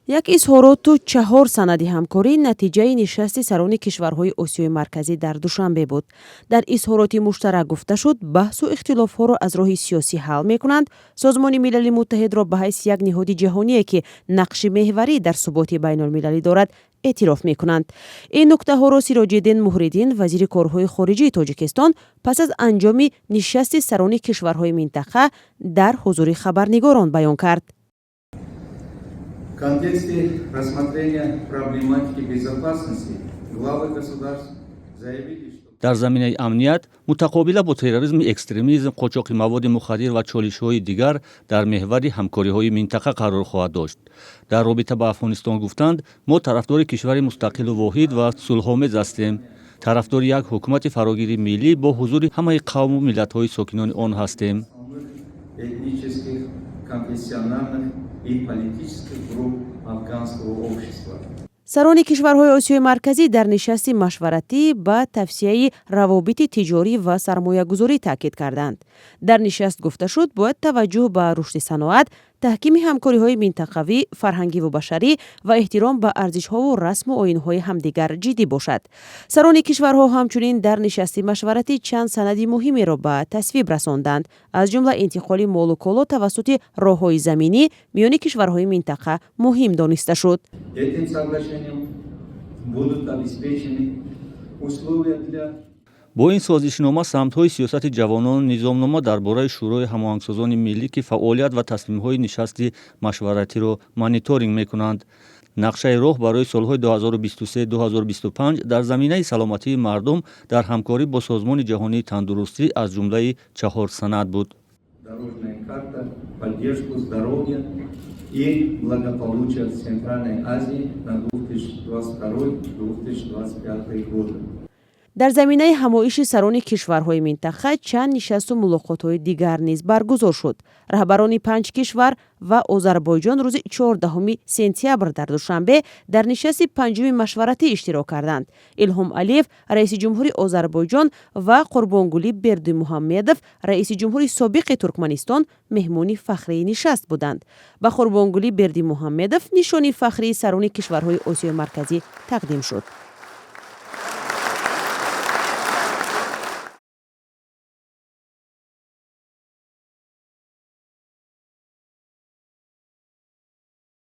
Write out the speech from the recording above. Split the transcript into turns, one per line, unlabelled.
Як изҳороту чаҳор санади ҳамкорӣ натиҷаи нишасти сарони кишварҳои Осиёи Марказӣ дар Душанбе буд. Дар изҳороти муштарак гуфта шуд, баҳсу ихтилофҳоро аз роҳи сиёсӣ ҳал мекунанд, Созмони Милали Муттаҳидро ба ҳайси як ниҳоди ҷаҳоние, ки нақши меҳварӣ дар суботи байнулмилалӣ дорад, эътироф мекунанд. Ин нуктаҳоро Сироҷиддин Муҳриддин, вазири корҳои хориҷии Тоҷикистон, пас аз анҷоми нишасти сарони кишварҳои минтақа дар ҳузури хабарнигорон баён кард.
В контексте рассмотрения проблематики безопасности главы государств заявили, что
Дар заминаи амният, муқобила бо терроризму экстремизм, қочоқи маводи мухаддир ва чолишҳои дигар дар меҳвари ҳамкориҳои минтақа қарор хоҳад дошт. Дар робита ба Афғонистон гуфтанд, мо тарафдори кишвари мустақилу воҳид ва сулҳомез ҳастем, тарафдори як ҳукумати фарогири миллӣ бо ҳузури ҳамаи қавму миллатҳои сокинони он ҳастем.
Этнических, конфессиональных и политических групп афганского общества.
Сарони кишварҳои Осиёи Марказӣ дар нишасти машваратӣ ба тавсеаи равобити тиҷорӣ ва сармоягузорӣ таъкид карданд. Дар нишаст гуфта шуд, бояд таваҷҷӯҳ ба рушди саноат, таҳкими ҳамкориҳои минтақавӣ, фарҳангиву башарӣ ва эҳтиром ба арзишҳову расму оинҳои ҳамдигар ҷиддӣ бошад. Сарони кишварҳо ҳамчунин дар нишасти машваратӣ чанд санади муҳимеро ба тасвиб расонданд, аз ҷумла интиқоли молу коло тавассути роҳҳои заминӣ миёни кишварҳои минтақа муҳим дониста шуд.
Этим соглашением будут обеспечены условия для
Бо ин созишнома самтҳои сиёсати ҷавонон, низомнома дар бораи Шӯрои ҳамоҳангсозони миллӣ, ки фаъолият ва тасмимҳои нишасти машваратиро мониторинг мекунанд, нақшаи роҳ барои солҳои 2023-2025 дар заминаи саломатии мардум дар ҳамкорӣ бо Созмони ҷаҳонии тандурустӣ аз ҷумлаи чаҳор санад буд.
Дорожная карта в поддержку здоровья и благополучия в Центральной Азии на 2022-2025 годы.
Дар заминаи ҳамоиши сарони кишварҳои минтақа чанд нишасту мулоқотҳои дигар низ баргузор шуд. Раҳбарони панҷ кишвар ва Озарбойҷон рӯзи 14 сентябр дар Душанбе дар нишасти панҷуми машваратӣ иштирок карданд. Илҳом Алиев, раиси ҷумҳури Озарбойҷон, ва Қурбонгулӣ Бердимуҳаммедов, раиси ҷумҳури собиқи Туркманистон, меҳмони фахрии нишаст буданд. Ба Қурбонгулӣ Бердимуҳаммедов нишони фахрии сарони кишварҳои Осиёи Марказӣ тақдим шуд.